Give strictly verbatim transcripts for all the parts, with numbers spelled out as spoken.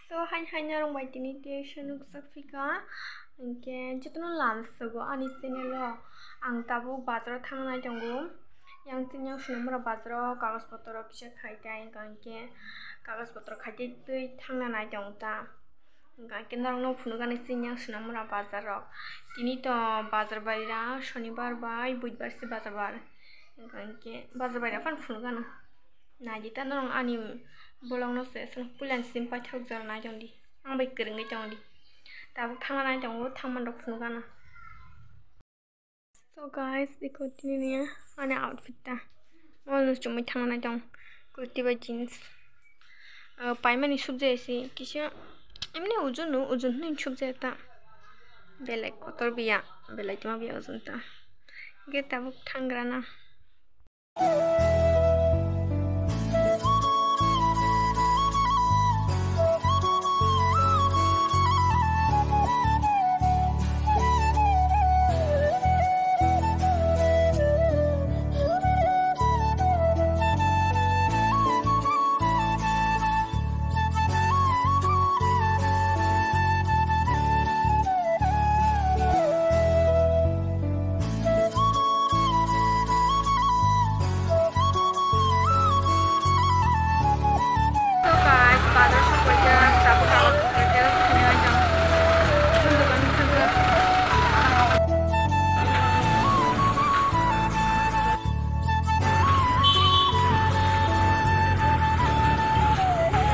So, hai hai norok bai tini tei se nukjak phika, hinkhe jotono lamsogo ani channel o. Ang tabuk bazar o thangna nai tongo. Yang chini yang Sonamura bazar o kagoj potro kisa khai tai, hinkhe kagoj potro khai tei twi thangna nai tong ta. Hinkhe norok no phunuk ani chini yang Sonamura bazar rok. Tini to bazar bai ra, Shonibar bai Budbar se bazar bar. Hinkhe bazar bai ra phano phunuk ano. Naidi ta norok ani vlog no se, se puila ni simi paithak jora nai tong di. Ang bai kwrwngwi tong di. Tabuk thangna nai tongo, thangman rok phunuk gana. So guys, iko tini ani outfit ta. Mol no chumui thangna nai tong. Kurti bai jeans. Ah, paimani subjai se kisa emni ujunu, ujun hwnwi subjai ta. Belai kotor biya, belai tuma biya ujun ta. Ge tabuk thangrana. So guys, bazar sokphaijak, tabuk tabuk sokphaijak, sini aja. Dukan thangkha.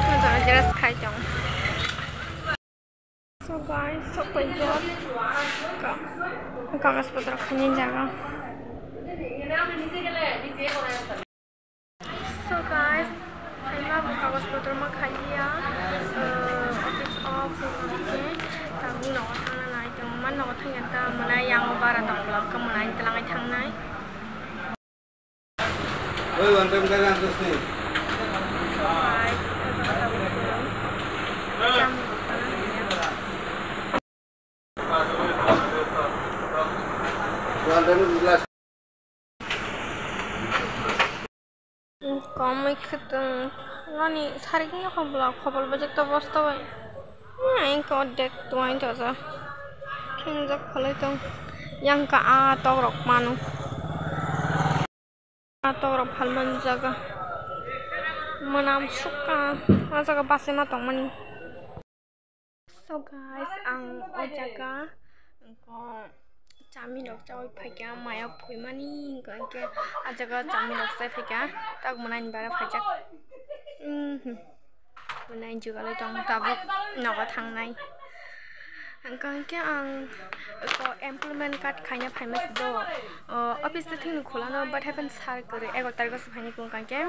Dukan jelas khai tong. So guys, sokphaijak ka-, kagaj potro khaini jaga. So guys, khaima bo kagaj potro ma khaiya, uh, office o phunukhe tabuk nogo thangna nai tongo, man nogo thangya ta mwnai yango bara tong vlog khe mwnai twlangwi thangnai. Oi, one time kaya antos ni. One time glass. Komoi khwtwng noni sarik ni khobla khobol bwswk to bosta bai. Engka ordek tuai toja khengjak phalai tong. Yang ka a tok rok manu. A tok rok phalmani jaga. Mwnam sukha, a jaga bachai ma tongmani. So guys, ang o jaga, ko, chami rok chaui phaikha, mayok phuimani, hwnkhe a jaga chami rok chai phaikha, tak mwnai ni bara phaijak. Mhm. Mwnai jugalai tong tabuk nogo thangnai. Hwnkhe ang ko employment card khaina phaima do, o, office no thwngni khulano, but happen sir kwrwi egaroh tarikh o se phaini phone kha hwnkhe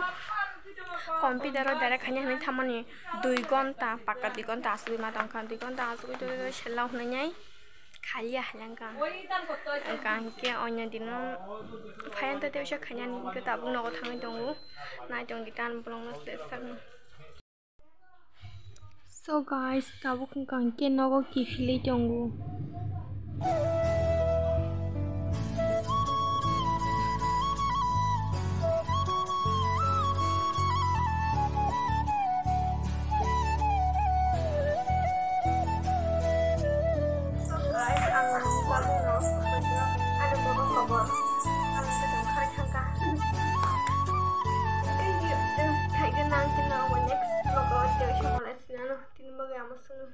computer o direct khaina hinwi thamani dui gonta, pakka dui gonta asugwi ma tongkha, dui gonta asugwi twi twi sella hwnwi nai khaliya hailangkha. Hwnkhe onya dino phaiya tei tei khainani hwnkhe tabuk nogo thangwi tongo, nai tongdi tan bolongno se sakno. So guys, tabuk hwnkha hwnkhe nogo kiphilwi tongo. So guys, ang tabuk nogo sokphaikha, ani bobo khobor. Ang kwthang kharwi thangkha. Thank you. Thanks khaigwi nang khe no next vlog o tei se malai sinano. Tini bagwi amo sunu.